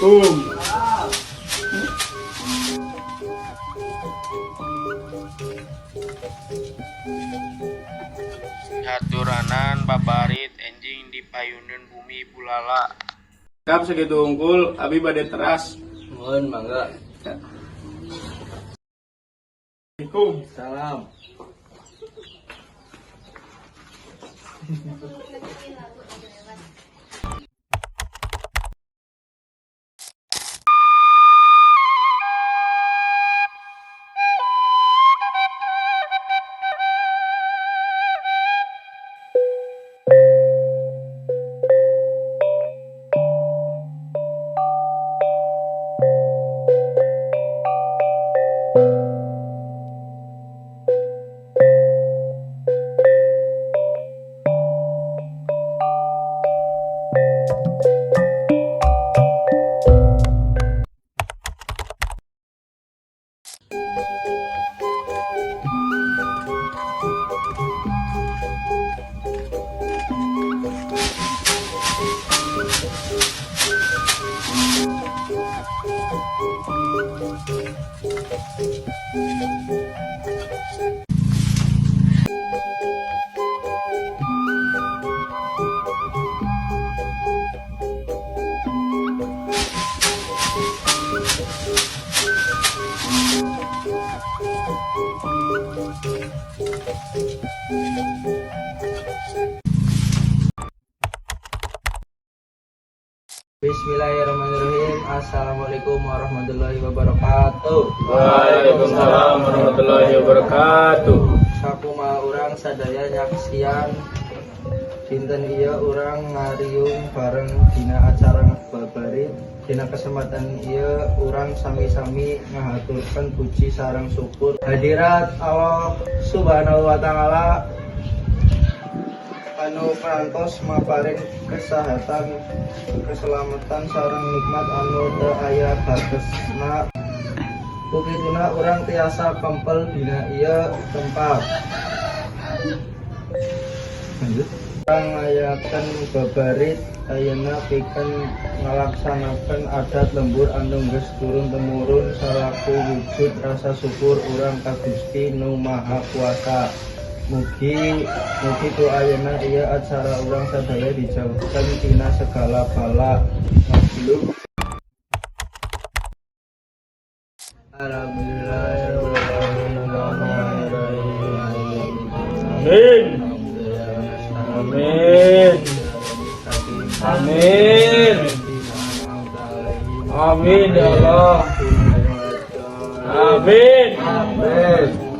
Assalamualaikum. Haturanan babarit enjing di payuneun bumi Bulala. Kap, sakitu hungkul, abi bade teras. Mohon, mangga. Assalamualaikum. Salam. Bismillahirrahmanirrahim. Assalamualaikum warahmatullahi wabarakatuh. Waalaikumsalam warahmatullahi wabarakatuh. Sakumaha urang sadaya nyaksian, dinten ieu urang ngariung bareng dina acara babarit. Dina kesempatan ieu urang sami-sami ngahaturkeun puji sareng syukur hadirat Allah Subhanahu wa Taala anu parantos maparin kesehatan, keselamatan, sareng nikmat anu teu aya batesna. Ku kituna urang tiasa kempel dina ieu tempat. Lanjut. Urang ngayakeun babarit ayeuna pikeun ngalaksanakeun adat lembur anu geus turun temurun salaku wujud rasa syukur urang ka Gusti Nu Maha Kuasa. Mugi mugi ku ayeuna ieu acara urang sadaya dijauhkeun tina segala bala. Belum. Alhamdulillah. Amin. Amin. Amin. Amin ya Allah. Amin. Amin.